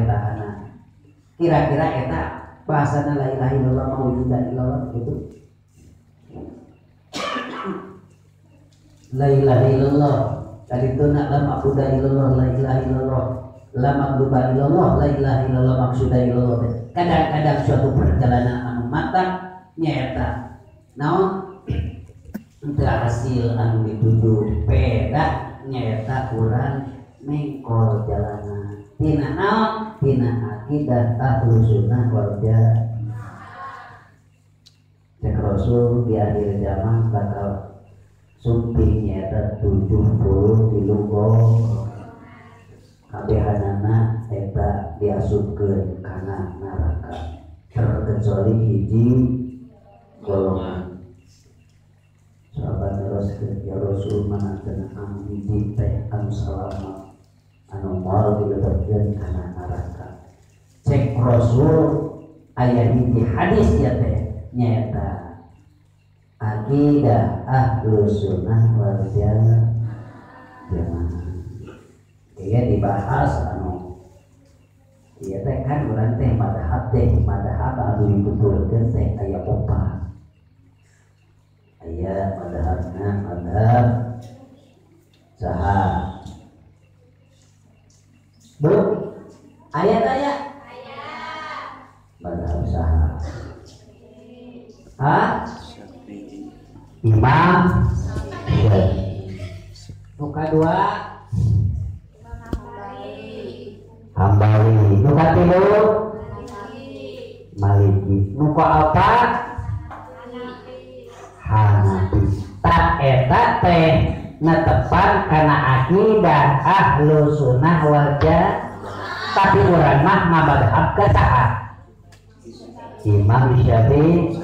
pamarentahana. Kira-kira eta bahasana la ilaha illallah mawujuda illallah gitu. La ilaha illallah kalituna la ma'budu illallah la ilaha illallah la ma'budu illallah la ilaha illallah maksuda illallah. Kadang-kadang suatu perjalanan anu mata nyaeta naon teu hasil anu dituju pedah nyaeta urang mengkol jalanan tina naon tina akidah ahlus sunnah wal jamaah. Cek Rasul di akhir zaman bakal sumping nyaeta 73 kabehanana eta diasupkeun kana neraka terkecuali hiji golongan. Sahabat teruskeun ya Rasul mana cenah anu hiji teh anu salamat anu moal dilebetkeun kana neraka. Cek Rasul aya hiji hadis ya teh nyaeta akidah ahlus sunnah wal jamaah. Iya dibahas anu iya teh kan urang teh madhab anu dituturkeun teh aya opat. Aya madhabna madhab saha? Bu, aya aya? Aya. Madhab saha? Hah? Imam Syafi'i. Nu kadua Hambali. Nu katilu Maliki. Nu kaopat Hanafi. Tak eta teh netepan kana akidah ahlu sunnah wal jamaah. Tapi urang mah ngamadhab ka saha? Imam Syafi'i.